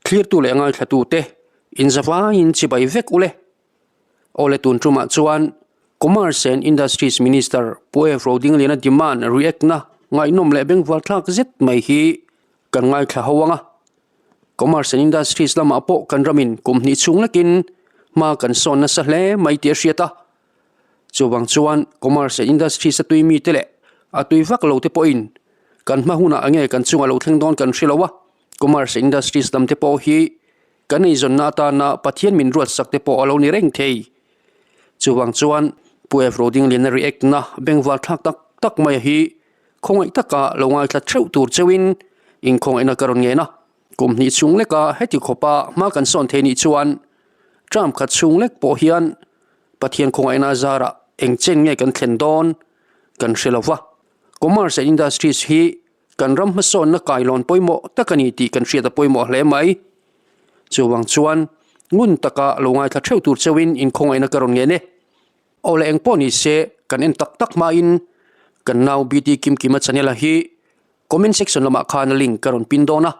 Thlirtu leh ngaithlatute inzavaiin chibai vek ule. Awle tun tumah chuan Commerce and Industries Minister Pu F Rodingliana demand react na ngaihnawm leh bengvar thlak zet mai hi kan ngaithla ho ang a. Commerce and Industries lamah pawh kan ramin kum hnih chhung lekin hma kan sawn nasa hle mai tih a hriat a. Chuvang chuan Commerce and Industries a tui mite leh a tui vak lo te pawhin kan hma hunah enge kan chunga lo thleng dawn kan hre lo a. Commerce and Industries lam te pawh hi kan eizawnna atana Pathian min ruatsak te pawh a lo ni reng thei. Chuvang chuan Pu F. Rodingliana react na bengvar thlak tak tak mai hi khawngaih taka lo ngaithla theuh tur cheuhin inkhawngaihna ka rawn ngen a. Kum hnih chhung leka heti khawpa hma kan sawn thei nih chuan term khat chhung lek pawh hian Pathian khawngaihna zarah eng chen nge kan thlen dawn kan hre lo va. Commerce and Industries hi Kan ram hmasawnna kailawn pawimawh tak a ni tih kan hriat a pawimawh hle mai. Chuvang chuan ngun taka lo ngaithla theuh tur cheuhin inkhawngaihna ka rawn ngen e. Aw le engpawh ni se kan en tak tak hmain kan nau BT Kimkima channel-a hi comment section lamah khan a link ka rawn pin dawn a.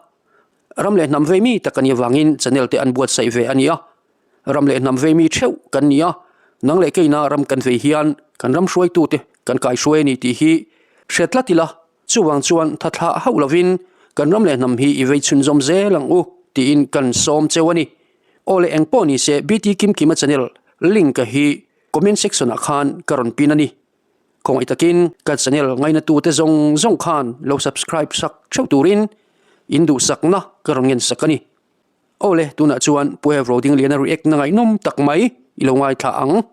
Ram leh hnam vei mi tak a nih avangin channel te an buatsaih ve a ni a. Ram leh hnam vei mi theuh kan ni a, nang leh keina ram kan vei hian kan ram hruaitute kan kaihruai a ni tih hi hre tlat ila. Chuvang chuan tha thlah hauh lovin kan ram leh hnam hi i vei chhunzawm zel ang u tiin kan sawm cheu a ni. Aw leh eng pawh ni se BT Kimkima channel link a hi comment section ah khan ka rawn pin a ni. Khawngaih takin ka channel ngainatute zawng zawng khan lo subscribe sak theuh turin in duhsakna ka rawn ngensak a ni. Aw le tunah chuan Pu Ev Rodingliana react na ngaihnawm tak mai i lo ngaithla ang.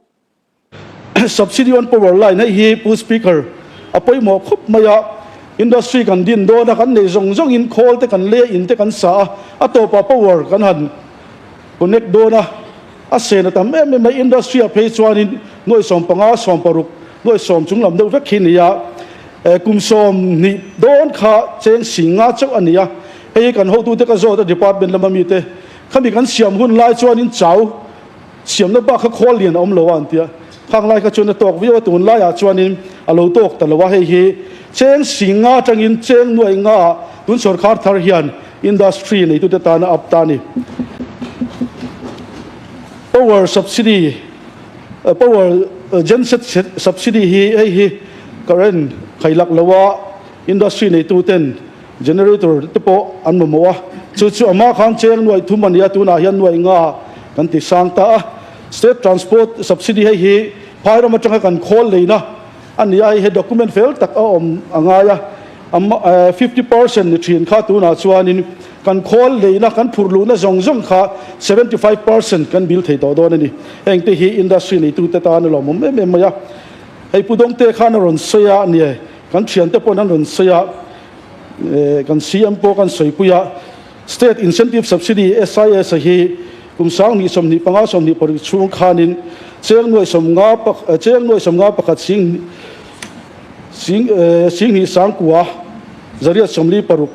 Subsidy on power line hei hi Pu Speaker a pawimawh khawp mai a, industry kan din dawn a, kan nei zawng zawng in khawl te kan lei a, in te kan sa a, a tawpah power kan han connect dawn a, a sen a tam em em a, industry ah phei chuanin nuaih 15, 16, nuaih 10 chung lam deuh vek khi a ni a, kum 20 dawn kha cheng 50 chauh a ni a, hei hi kan hotute ka zawt a department lama mite khami kan siam hun lai chuanin chau Siamna bak kha khual lian a awm lo a an ti a, khang lai kha chuan a tawk viau a, tun laiah chuanin a lo tawk ta lo a, hei hi cheng 50 atangin cheng nuai nga ah tun sawrkhar thar hian industry neitute tana up ta a ni. Power subsidy, power genset subsidy hi hei hi current khailak lo a industry neituten Generator te pawh an mamawh a, chu chu amah khan cheng nuaih thum a ni a, tunah hian nuaih nga kan ti sang ta a. State Transport Subsidy hei hi phai ram atanga kan khawl leina a ni a, hei hi document fel tak a awm a ngai a, amah 50% ni thin kha tunah chuanin kan khawl leina kan phurh luhna zawng zawng kha 75% kan bill thei tawh dawn a ni. Heng te hi industry neitute tan a lawmawm em em mai a. Hei Pu Dawngte khan a rawn sawi a, nie kan thiante pawhin an rawn sawi a, Kan CM pawh kan sawipui a, State Incentive Subsidy, SIS, hi kum 2025, 26 chhung khanin cheng nuaih 50 cheng nuaih 51 sing sing 2 sangkua zariat 46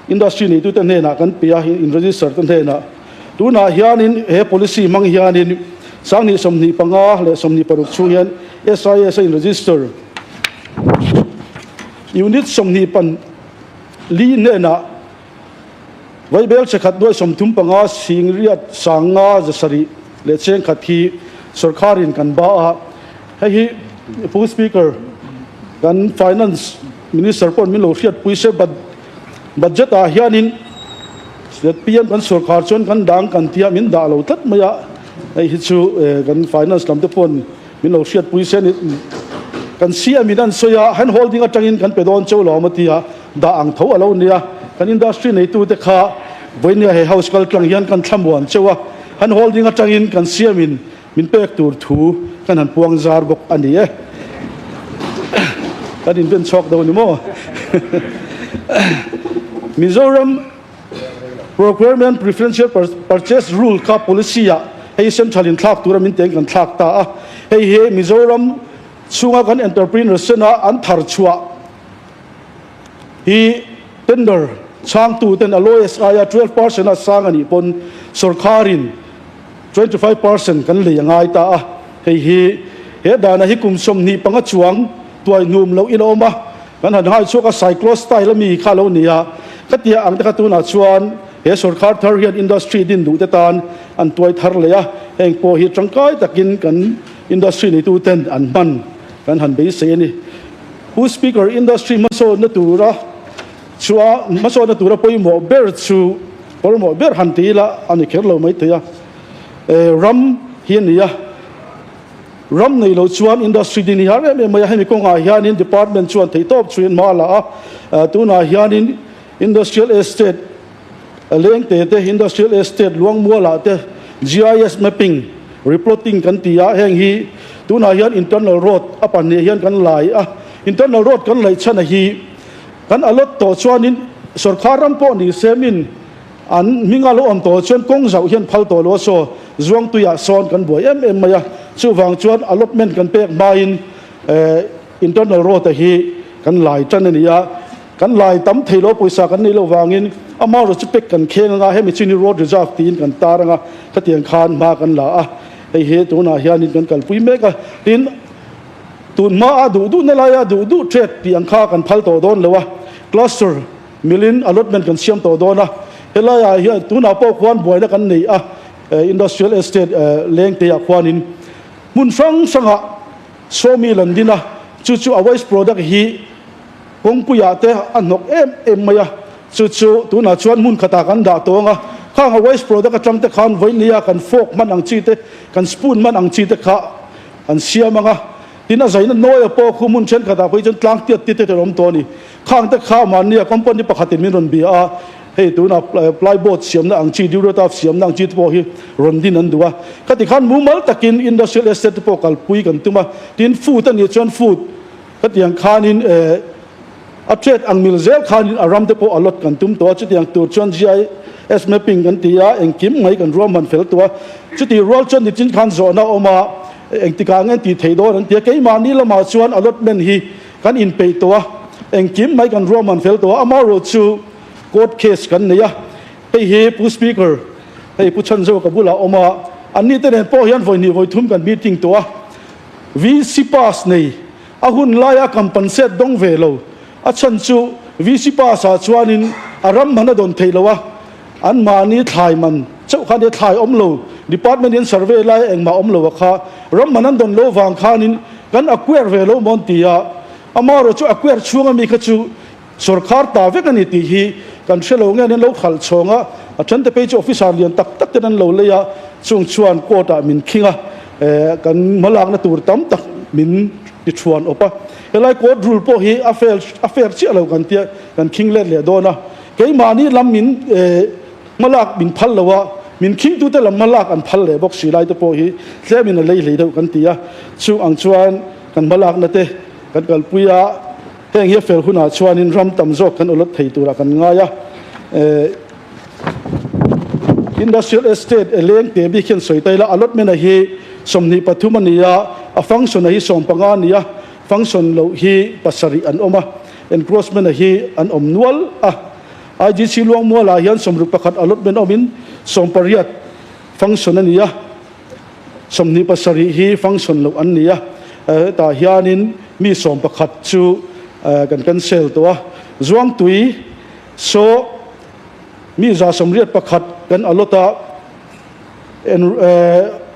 industry neitute hnenah kan pe a, in register te hnenah. Tunah hianin he policy hmang hianin 2025 leh 26 chhung hian SIS a in register. Unit 20 pan li hnenah Vaibel chekhat nuai 35 singriat 500 7 leh cheng khat hi sorkharin kan ba a. Hei hi Pu Speaker, kan Finance Minister pawhin min lo hriatpui se budget ah hianin zpm kan sorkhar chuan kan dang kan tia min dah lo tlat mai a. Hei hi chu kan Finance lam te pawhin Min lo hriatpui se ni kan CM in an sawi a, hand holding atangin kan pe dawn cheu lo awm a ti a, dah ang tho a lo nia. Kan industry neitute kha vawinia he house kal tlang hian kan thlamuan cheu a, hand holding atangin kan CM in min pek tur thu kan han puang zar bawk a ni e. Kan inven chhuak deuh a ni maw? Mizoram Procurement Preferential Purchase Rule kha policy ah hei central in thlak tura min teng kan thlak ta a, hei hi Mizoram chhunga kan entrepreneurs sena an thar chhuah hi tender chhangtu ten a lowest aia 12% a sang a nih pawn sorkharin 25% kan lei a ngai ta a, hei hi he dana hi kum 25 chuang tuai hnum loh in a awm a, kan han hai chhuak a cyclo style ami kha lo ni a, ka tia ang te kha tunah chuan. He sawrkar thar hian industry din duh te tan an tuai thar leh a, heng pawh hi tangkai takin kan industry neitu ten an hman kan han beisei a ni. Pu Speaker, industry hmasawnna tura chua hmasawnna tura pawimawh ber chu pawimawh ber han ti ila a ni kher lo mai thei a, ram hi a ni a. Ram nei lo chuan industry din hi har em em mai a, hemi kawngah hianin department chuan theihtawp chuin hma a la a, tunah hianin Industrial Estate Lengte te, Industrial Estate Luangmualah te GIS mapping, replotting kan ti a, heng hi tunah hian internal road a pahnih hian kan lai a, internal road kan laih chhan a hi kan allot tawh chuanin sawrkar ram pawh ni se min an hminga lo awm tawh chuan kawng zauh hian phal tawh lo a, saw Zuangtuiah sawn kan buai em em mai a, chuvang chuan allotment kan pek hmain internal road a hi kan lai tan a ni a. Kan lai tam thei lo pawisa kan neih loh vangin amaherawh chu pek kan kheng anga hemi chu ni road reserve tiin kan tar anga khatiang khan hma kan la a, hei hi tunah hianin kan kalpui mek a, tin tun hma a duh duhna laia duh duh trade tih ang kha kan phal tawh dawn lo a, cluster milin allotment kan siam tawh dawn a, helaiah hian tunah pawh khuan buaina kan nei a, industrial estate lengteah khuanin hmun hrang hrangah sawmill an din a, chu chu a waste product hi. Kawngpuiah te a hnawk em em mai a, chu chu tunah chuan hmun khatah kan dah tawng a, khang a waste product atang te khan vawinia kan fork hman ang chi te, kan spoon hman ang chi te kha an siam ang a, tin a zaina nawia pawh khu hmun thenkhatah pawh hi chuan tlang tiat tiat te awm tawh a ni. Khang te kha mahnia company pakhatin min rawn bia a, hei tunah plyboard siamna ang chi, Durataf siamna ang chi te pawh hi rawn din an duh a, khati khan mumal takin industrial estate te pawh kalpui kan tum a, tin food a nih chuan food, Hetiang khanin a trade ang mil zel khanin a ram te pawh a lot kan tum tawh a, chutiang tur chuan GIS mapping kan ti a, engkim mai kan ruahman fel tawh a, chutih rual chuan nichin khan zawhna a awm a, engtikah nge tih theih dawn an ti a, keimahni lamah chuan allotment hi kan inpeih tawh a, engkim mai kan ruahman fel tawh a, amaherawh chu court case kan nei a, hei hi Pu Speaker, hei Pu Chhanzo ka bulah a awm a, anni te nen pawh hian vawi hnih vawi thum kan meeting tawh a. VC pass nei a hun laia compensate dawng ve lo. A chhan chu VC pass ah chuanin a ram man a dawn theih lo a, an mahni thlai man chauh kha nia thlai awm lo, department in survey laia engmah awm lo a kha ram man an dawn lo vang khanin kan acquire ve lo mawn ti a, amaherawh chu acquire chhunga mi kha chu Sawrkar ta vek a ni tih hi kan hre lo nge an lo khalh chhawng a, a thente phei chu officer lian tak tak ten an lo lei a, chung chuan court ah min khing a, kan hmalakna tur tam tak min ti thuan awp a, helai court rule pawh hi a fail a fair chiah lo kan tia kan khing let leh dawn a, keimahni lam min hmalak min phal lo a, min khingtute lam hmalak an phal leh bawk si lai te pawh hi tlemin a lei hlei deuh kan ti a, chung ang chuan kan hmalakna te kan kalpui a. Heng hi a fel hunah chuanin ram tam zawk kan awlawt thei turah kan ngai a. Industrial Estate e leng teh bik hian sawi ta ila, allotment a hi 23 a ni a, a function a hi 15 a ni a, function loh hi pasarih an awm a, encroachment a hi an awm nual a. IGC Luangmualah hian 61 allotment awmin 18 function a ni a. 27 hi function loh an ni a, hetah hianin mi 11 chu kan cancel tawh a, Zuangtui saw mi 181 kan allot a,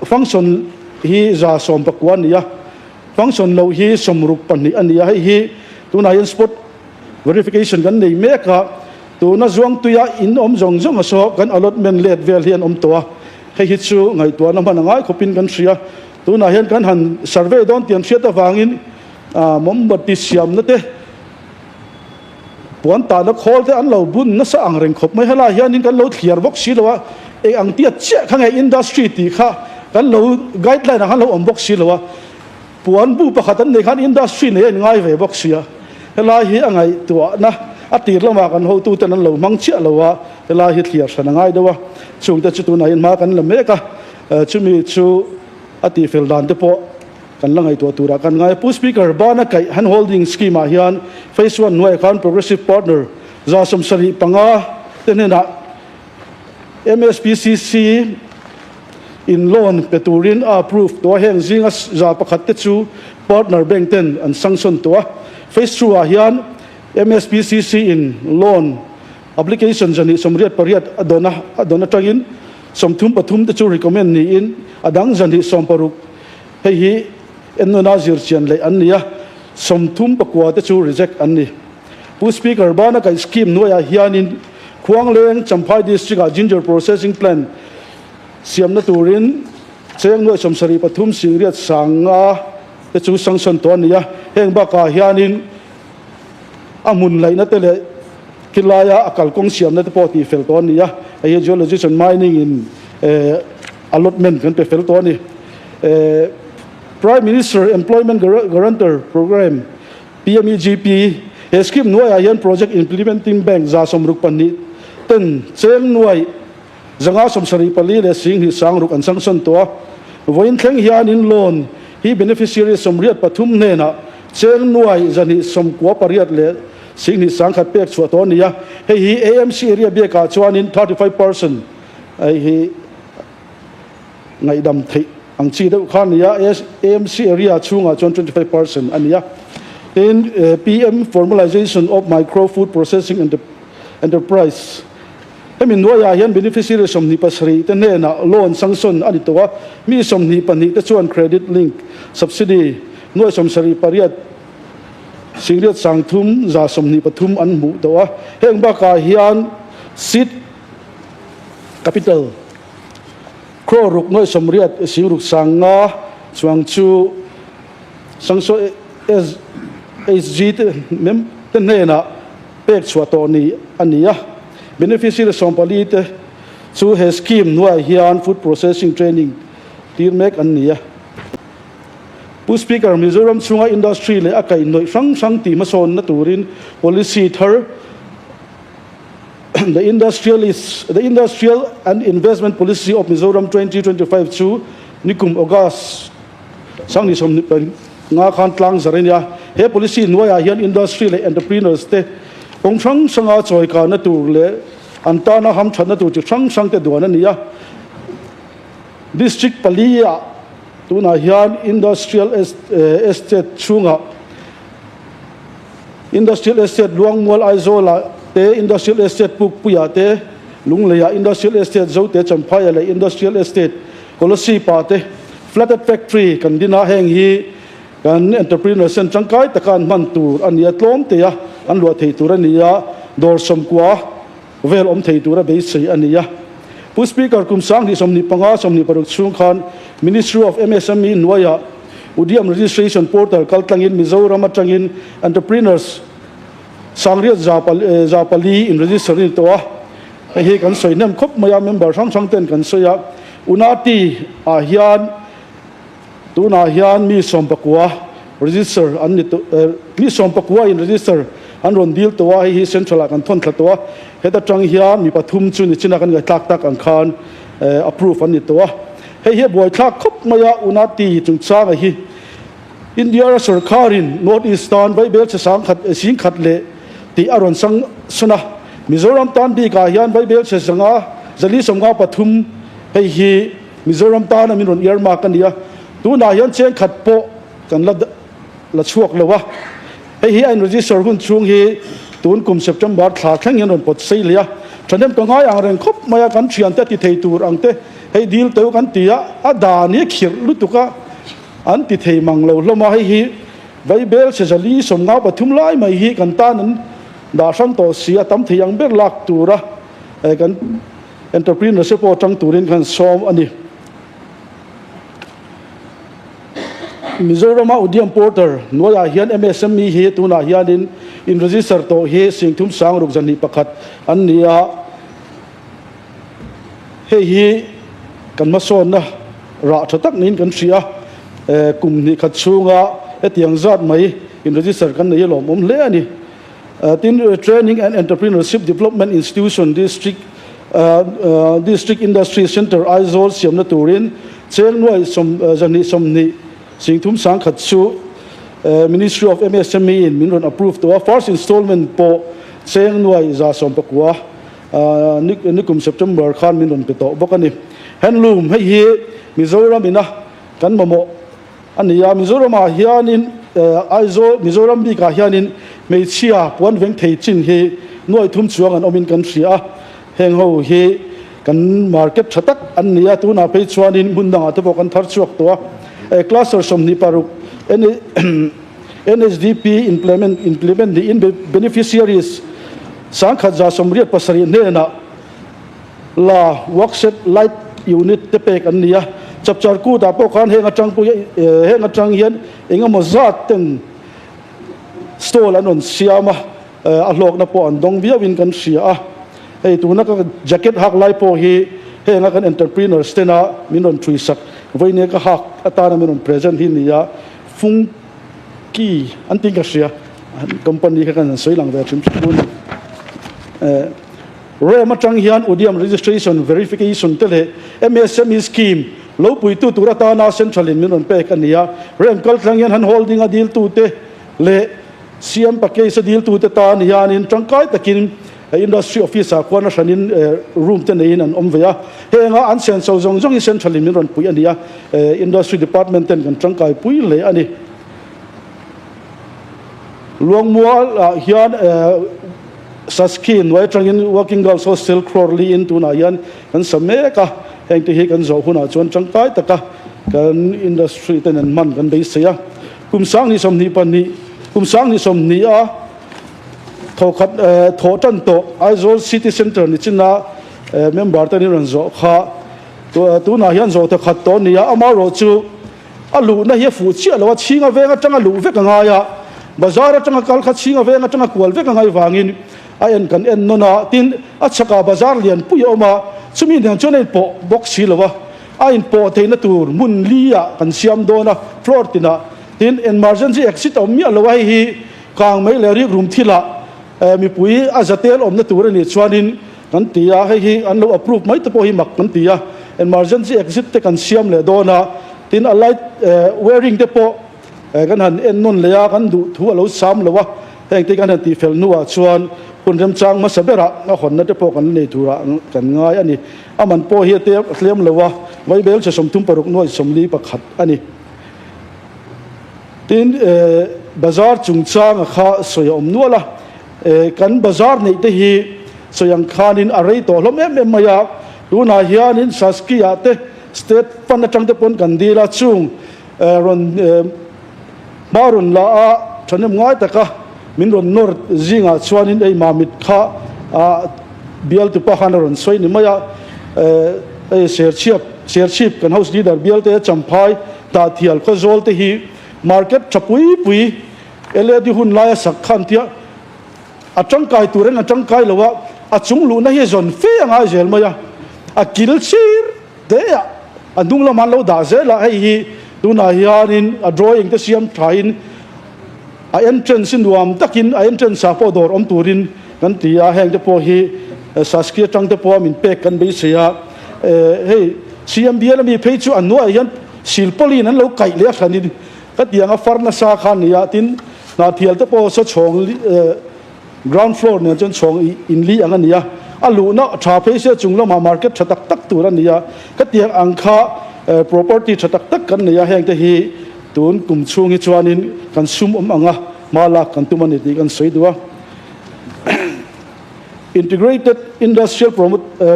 function hi 119 a ni a, function loh hi 62 a ni a, hei hi tunah hian spot verification kan nei mek a, tuna Zuangtuia in awm zawng zawng a saw kan allotment let vel hi an awm tawh a. Hei hi chu ngaihtuahna hman a ngai khawpin kan hria. Tunah hian kan han survey dawn tih an hriat avangin mawmbati siamna te, puan tahna khawl te an lo bun nasa ang reng khawp mai. Helaiah hianin kan lo thliar bawk si lo a, eng ang tia chiah kha nge industry tih kha kan lo guideline ah khan lo awm bawk si lo a. Puan bu pakhat an nei khan industry nei a inngai ve bawk sia. Helai hi a ngaihtuahna a tir lamah kan hotuten an lo hmang chiah lo a, helai hi thliar hran a ngai deuh a. Chungte chu tunah hian hma kan la mek a, chumi chu a tihfel dan te pawh kan la ngaihtuah turah kan ngai a. Pu Speaker, bana kaih hand holding scheme ah hian Phase One hnuaiah khan Progressive Partner 75 te hnenah MSPCC in loan pe turin a approve tawh a, heng zinga 100 te chu partner bank ten an sanction tawh a. Phase 2 ah hian MSPCC in loan Application 288 a dawn a, a dawn atangin 33 te chu recommend niin a dang 260 hei hi ennawna zirchian leh an ni a, 39 te chu reject an ni. Pu Speaker, bana kaih scheme hnuaiah hianin Khuangleng, Champhai District-ah Ginger Processing Plant siamna turin cheng nuaih 73 singriat sanga te chu sanction tawh a ni a, heng bakah hianin a hmun laihna te leh khilaia a kalkawng siamna te pawh tih fel tawh a ni a, hei hi Geologists and Mining in allotment kan pe fel tawh a ni. Prime Minister Employment Guarantor Programme, PMEGP, he scheme hnuaiah hian Project Implementing Bank 62 ten cheng nuaih 574 leh 10 sang ruk an sanction tawh a. Vawiin thleng hianin loan hi beneficiary 83 hnenah cheng nuai 298 leh 10 sang khat pek chhuah tawh a ni a. Hei hi AMC area biakah chuanin 35% hei hi ngaihdam theih ang chi deuh kha a ni a. AMC area chhungah chuan 25% a ni a. Tin, PM Formalization of Micro Food Processing Enterprise, Hemi hnuaiah hian beneficiary 27 te hnenah loan sanction a ni tawh a, mi 22 te chuan credit link subsidy nuai 78 singriat sangthum 123 an hmuh tawh a. Heng bakah hian seed capital crore ruk nuai 80 singruk 5 chuang chu sanction SHG te hnenah pek chhuah tawh ni a ni a. Beneficiary 14 te chu he scheme hnuaiah hian food processing training tir mek an ni a. Pu Speaker, Mizoram chhunga industry leh a kaihhnawih hrang hrang tih hmasawnna turin policy thar The Industrialist The Industrial and Investment Policy of Mizoram 2025 chu nikum August Sangni 25 khan tlang zar a nia. He policy hnuaiah hian industry leh entrepreneurs te kawng hrang hranga chawikana tur leh an tana hamthatna tur chi hrang hrang te duan a ni a. District pali ah tunah hian industrial estate chhungah Industrial Estate Luangmual Aizawl ah te, Industrial Estate Pukpui ah te, Lunglei ah Industrial Estate Zote Champhai ah leh Industrial Estate Kolasib ah te Flatted Factory kan din a, heng hi kan entrepreneurs ten tangkai taka an hman tur a ni a, tlawm te a an luah thei tur a ni a, dawr 90 vel awm thei tura beisei a ni a. Pu Speaker, kum 2025, 26 chhung khan Ministry of MSME hnuaiah Udyam Registration Portal kaltlangin Mizoram atangin entrepreneurs sangriat 400 in register a ni tawh a. Hei hi kan sawi hnem khawp mai a, member hrang hrang ten kan sawi a. Unati ah hian Tunah hian mi 19 register an ni tawh, mi 19 in register an rawn dil tawh a, hei hi central ah kan thawn thla tawh a, heta tang hian mi pathum chu nichina kan ngaihthlak tak ang khan approve an ni tawh a. Hei hi a buaithlak khawp mai a, Unati chungchanga hi India ra sorkarin North East tan vaibel chhe sangkhat singkhat leh tih a rawn sang sawn a, Mizoram tan bikah hian vaibel chhe zanga 453 hei hi Mizoram tana min rawn earmark a ni a, tunah hian cheng khat pawh kan la la chhuak lo a, hei hi a in register hun chhung hi tun kum September thla thleng hian rawn pawt sei leh a, thahnem ka ngai ang reng khawp mai a, kan thiante ti thei tur ang te hei dil teuh kan ti a, a dan hi a khirh lutuk a, an ti thei mang lo hlawm a, hei hi Vaibel chhe 453 lai mai hi kan tan an dah hrang tawh si a, tam thei ang ber lak tura kan. Entrepreneurship pawh tang turin khan sawm a ni. Mizorama Udyam Portal hnuaiah hian MSME hi tunah hianin in register tawh hi 36 201 an ni a. Hei hi kan hmasawnna rah tha tak niin kan hria a, kum hnih khat chhunga hetiang zat mai in register kan nei hi lawmawm hle a ni. Tin, Training and Entrepreneurship Development Institution District District Industry Centre Aizawl siamna turin cheng nuai 220 singthum sangkhat chu Ministry of MSME in min rawn approve tawh a, first installment pawh cheng nuai 119 nikum September khan min rawn pe tawh bawk a ni. Handloom hei hi Mizoram ina kan mamawh A ni a, Mizoramah hianin Aizawl, Mizoram bikah hianin hmeichhia puan veng thei chin hi Nuai thum chuang an awmin kan hria a, heng ho hi kan market tha tak an ni a, tunah phei chuanin hmun dangah te pawh kan thar chhuak tawh a. Cluster 26 NHDP implement implement niin beneficiaries 1187 hnenah la workshop light unit te pek an ni a, Chapchar Kut ah pawh khan heng atang pawh heng atang hian engemaw zat ten stall an rawn siam a, a hlawkna pawh an dawng viau in kan hria a, hei tuna ka jacket hak lai pawh hi henga kan entrepreneurs tena min rawn thui sak vawinia ka hak atana min rawn present hi ni a, fung ki an tiin ka hria company kha kan han sawi lang ve hrim hrim a ni. Rem atang hian Udyam Registration Verification te leh MSME Scheme lo puitu tur atana Central in min rawn pek a ni a. Rem kaltlang hian han holding a diltute leh CM package a diltute tan hianin tangkai takin Industry Office ah khuan a hranin room te neiin an awm ve a. Henga an senso zawng zawng hi Central in min rawn pui a ni a, Industry Department ten kan tangkai pui hle a ni. Luangmual ah hian Saski hnuai atangin Working Girls Hostel Crawley in tunah hian kan sa mek a, heng te hi kan zawh hunah chuan tangkai taka kan industry ten an hman kan beisei a. Kum 2022, kum 2020 a thawkhat thawh tan tawh Aizawl City Centre ni china member ten in rawn zawh kha tunah hian zawh thawkhat tawh a ni a, amaherawhchu A luhna hi a fuh chiah lo a, chhinga veng atanga luh vek a ngai a, bazar atanga kal kha chhinga veng atanga kual vek a ngai vangin a en kan en nawn a, tin a chhakah bazar lianpui a awm a, chumi nen chuan a inpawh bawk si lo a, a inpawh theihna tur hmun li ah kan siam dawn a, floor tinah, tin emergency exit a awm miah lo a, hei hi kang mai leh rikrum thilah mipui a zatel awmna tur a nih chuanin kan ti a, hei hi an lo approve mai te pawh hi mak kan ti a, emergency exit te kan siam leh dawn a, tin a light wiring te pawh kan han en nawn leh a, kan duh thu a lo sam lo a, heng te kan han tih fel hnuah chuan hun remchang hmasa berah a hawnna te pawh kan nei turah kan ngai a ni. A man pawh hi a tlem lo a, vaibel che 36 nuai 41 a ni. Tin bazar chungchanga kha sawi a awm nual a, kan bazar neih te hi sawi ang khanin a rei tawh hlawm em em mai a, tunah hianin Saski ah te state fund atang te pawn kan dil a, chung rawn hma rawn la a thahnem ngai taka min rawn nawr zingah chuanin ei mamit kha bialtupa khan a rawn sawi ni mai a, hei Serchhip Serchhip kan house leader bialte Champhai Tahthial khawzawl te hi market tha pui pui LAD hun laia sak khan tia a tangkai tur eng a tangkai lo a, a chung luhna hi zawn fe a ngai zel mai a, a kil chir te a, a hnung lamah an lo dah zel a, hei hi tunah hianin a drawing te siam thain a entrance hi nuam takin a entrance ah pawh dawr awm turin kan ti a, heng te pawh hi Saski atang te pawh a min pek kan beisei a, hei CMBL ami phei chu a hnuaiah hian silpawlin an lo kaih leh a hranin ka tiang a far nasa kha a ni a, tin Hnahthial te pawh saw chhawng ground floor nen chuan chhawng inli ang a ni a, a luhna tha phei sia chung lamah market tha tak tak tur a ni a, ka tiang ang kha property tha tak tak kan nei a, heng te hi tun kum chhung hi chuanin kan sum awm ang a, hma lak kan tum a ni tih kan sawi duh a. Integrated Industrial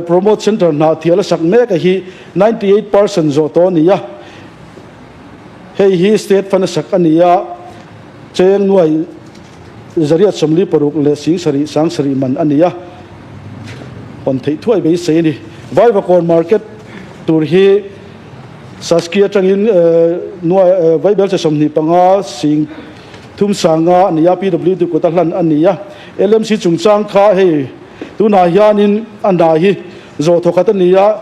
Promote Centre Hnahthial a sak mek a hi 98% zawh tawh a ni a. Hei hi State Fund a sak a ni a, cheng nuai 146 leh 7 7 man a ni a, hawn theih thuai beisei a ni. Vaivakawn Market tur hi Saski atangin nuai vaibelche 25 sing thum sanga a ni a, PWD kut a hlan a ni a. LMC chungchang kha hei tunah hianin a hna hi zawh thawkhat a ni a.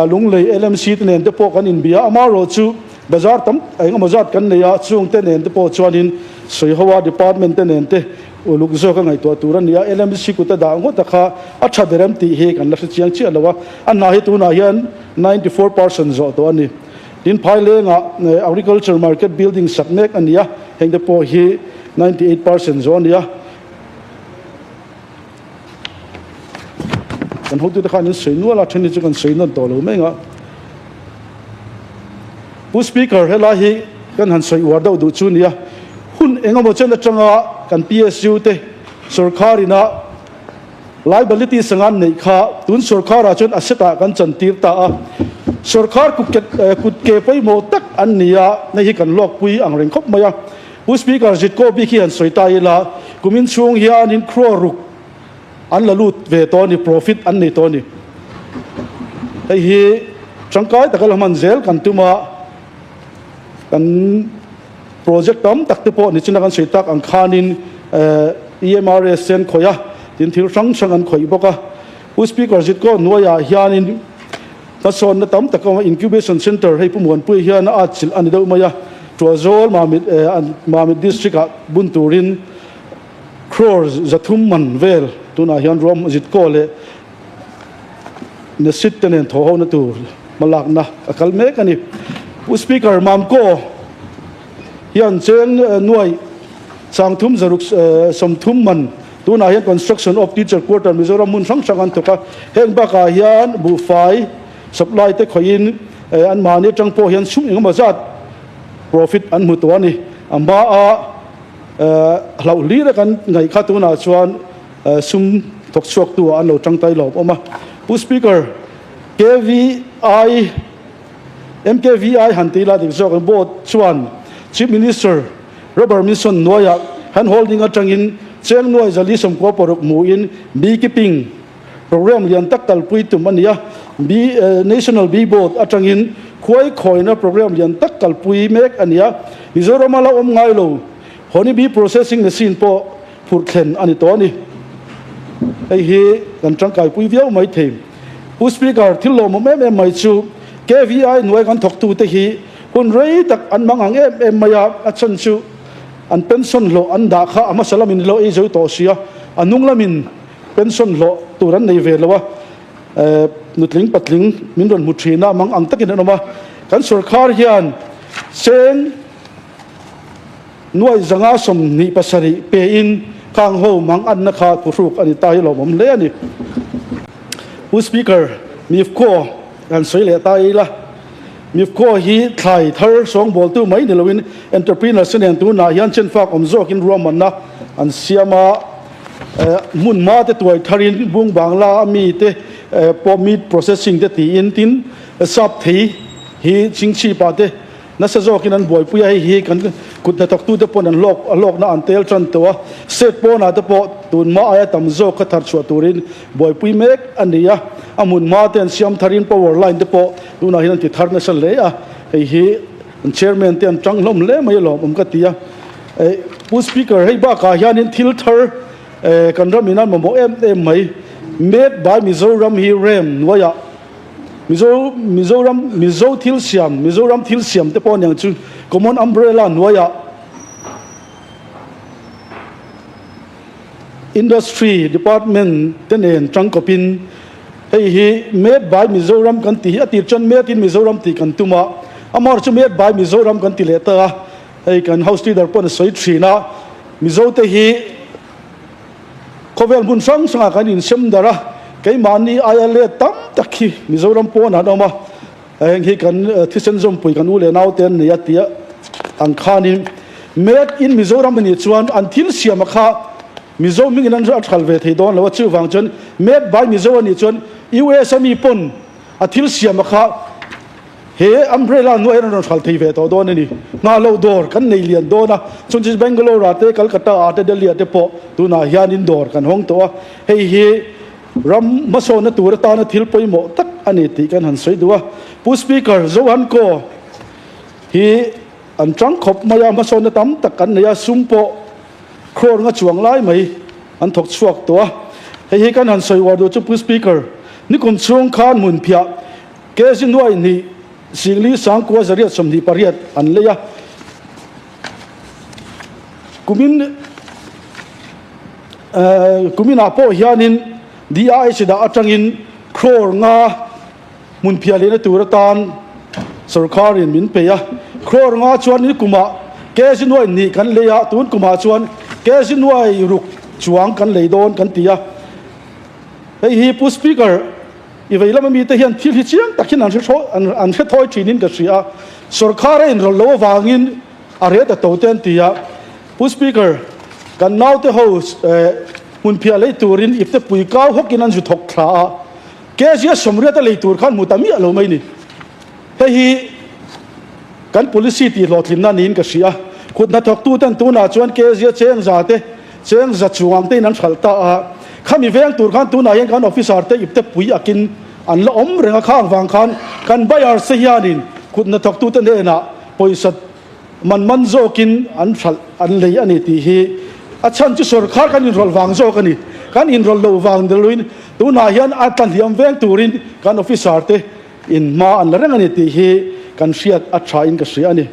Lunglei LMC te nen te pawh kan inbia a, amaherawhchu bazar tam eng emaw zat kan nei a, chung te nen te pawh chuanin sawiho a department te nen te uluk zawk a ngaihtuah tur a ni a, LMC kut a dah ngawt a kha a tha ber em tih hi kan la hre chiang chiah lo a, a hna hi tunah hian 94% zawh tawh a ni. Tin Phailengah Agriculture Market Building sak mek a ni a, heng te pawh hi 98% zawh a ni a. Kan hotute khan an sawi nual a, then hi chu kan sawi nawn tawh lo mai ang a. Pu Speaker, helai hi kan han sawi uar deuh duh chu nia, hun eng emaw chen atanga kan PSU te sorkar ina Liability sangan neih kha tun sorkharah chuan asset ah kan chantir ta a, sorkhar kut ke pawimawh tak an ni a, hei hi kan hlawkpui ang reng khawp mai a. Pu Speaker, Zitkaw bik hi han sawi ta ila, kumin chhung hianin crore ruk an la lut ve tawh a ni, profit an nei tawh a ni. Hei hi tangkai taka la hman zel kan tum a, kan project tam tak te pawh nichina kan sawi tak ang khanin EMRS te an khawih a, tin thil hrang hrang an khawih bawk a. Pu Speaker Zitkaw hnuaiah hianin hmasawnna tam tak a awm a, Incubation Centre hei Pu Muanpuia hian a atchilh a ni deuh mai a, Tuahzawl Mamit Mamit District ah bun turin crore 300 man vel tunah hian ruam Zitkaw leh Nasit te nen thawh hona tur hmalakna a kal mek a ni. Pu Speaker, Mamkaw hian cheng nuai 30 630 man tunah hian construction of teacher quarter Mizoram hmun hrang hrang an thawk a. Heng bakah hian buhfai supply te khawihin anmahni atang pawh hian sum engemaw zat profit an hmu tawh a ni. A hmaa hlauh hlir a kan ngaih kha tunah chuan Sum thawk chhuak tu ah an lo tangtai lawm awm a. Pu Speaker, KVI, MKVI han tih la dik zawk ang board chuan Chief Minister Rubber Mission hnuaiah hand holding atangin cheng nuai 496 hmuhin beekeeping program lian tak kalpui tum a ni a. Bee National Bee Board atangin khuai khawina program lian tak kalpui mek a ni a. Mizoram a la awm ngai lo honey bee processing machine pawh phurh thlen a ni tawh a ni. Hei hi kan tangkaipui viau mai thei. Pu Speaker, thil lawmawm em em mai chu KVI hnuai kan thawktute hi hun rei tak an mang ang em em mai a, a chhan chu an pension hlawh an dah kha a hmasa lamin ilo ei zo tawh si a, a hnung lamin pension hlawh tur an nei ve lo a, nutling patling min rawn hmu thin a, mang ang takin an awm a. Kan sorkar hian cheng Nuai 527 pein khang ho mang anna kha thuhruk a ni ta hi lawmawm hle a ni. Pu Speaker, Mifco kan sawi leh ta ila, Mifco hi thlai thar sawngbawltu mai ni loin entrepreneurs te nen tunah hian chenfak awm zawkin ruahmanna an siam a, hmun hma te tuai tharin bung bangla a mi te pawh meat processing te tiin tin sap thei hi chingchhipa te Nasa zawkin an buaipui a, hei hi kan kut hnathawktute pawn an hlawk a hlawkna an tel tan tawh a, state pawnah te pawh tun hma aia tam zawk kha thar chhuah turin buaipui mek a ni a, a hmun hma te an siam tharin power line te pawh tunah hian an ti thar nasa hle a, hei hi an chairman te an tang hlawm hle mai alawm awm ka ti a. Pu Speaker, hei bakah hianin thil thar kan ramin an mamawh em em mai, Made by Mizoram hi rem hnuaiah Mizo Mizoram Mizo thil siam Mizoram thil siam te pawh aniang chu common umbrella hnuaiah industry department te nen tangkawpin hei hi made by Mizoram kan tih hi a tir chuan made in Mizoram tih kan tum a, amaherawhchu chu made by Mizoram kan ti leh ta a, hei kan house leader pawn a sawi thin a, Mizo te hi Khawvel hmun hrang hrangah kan insem darh a, keimahni aia let tam tak hi Mizoram pawnah an awm a, heng hi kan thisen zawmpui kan u leh naute an nei a tia ang khanin Made in Mizoram a nih chuan an thil siama kha Mizo hmingin an thal ve thei dawn lo a, chuvang chuan Made by Mizo a nih chuan US a mi pawn a thil siama kha He umbrella hnuai hian an rawn hral thei ve tawh dawn a ni. Nghah loh dawr kan nei lian dawn a, chun chu Bangalore ah te, Calcutta ah te, Delhi ah te pawh tunah hianin dawr kan hawng tawh a. Hei hi ram hmasawnna tur atana thil pawimawh tak a ni tih kan han sawi duh a. Pu Speaker, Zohan Kaw hi an tang khawp mai a, hmasawnna tam tak an nei a, sum pawh crore nga chuang lai mai an thawk chhuak tawh a. Hei hi kan han sawi uar duh chu Pu Speaker, nikum chhung khan hmunphiah Kg nuai hnih 40 9,128 an lei a, kumin kuminah pawh hianin DIH dah atangin crore nga hmun phiah lehna tur atan sorkarin min pe a, crore nga chuan ni kumah kg nuai hnih kan lei a, tun kumah chuan kg nuai ruk chuang kan lei dawn kan ti a, hei hi Pu Speaker. I vei lama mite hian thil hi chiang tak hian an hre an hre thawi thinin ka hria a, sorkar a inrawlh loh avangin a reh ta to te an ti a. Pu Speaker, kan naute ho eh. Hmunphiah lei turin ipte pui kau hawkin an zu thawk thla a, kg a 80 a lei tur khan hmu ta miah lo mai ni. Hei hi kan policy tih hlawhtlinna niin ka hria. Kut hnathawktuten tunah chuan kg a cheng za te, cheng za chuang tein an hralh ta a, khami veng tur khan tunah hian kan officer te ipte pui akin an la awm reng a, khang vang khan kan buyers te hianin kut hnathawktute hnenah pawisa Man man zawkin an hralh an lei a ni tih hi a chhan chu sawrkhar kan inrawlh vang zawk a ni. Kan inrawlh loh vang ni loin tunah hian a tlahliam veng turin kan officer te in hma an la reng a ni tih hi kan hriat a tha in ka hria a ni.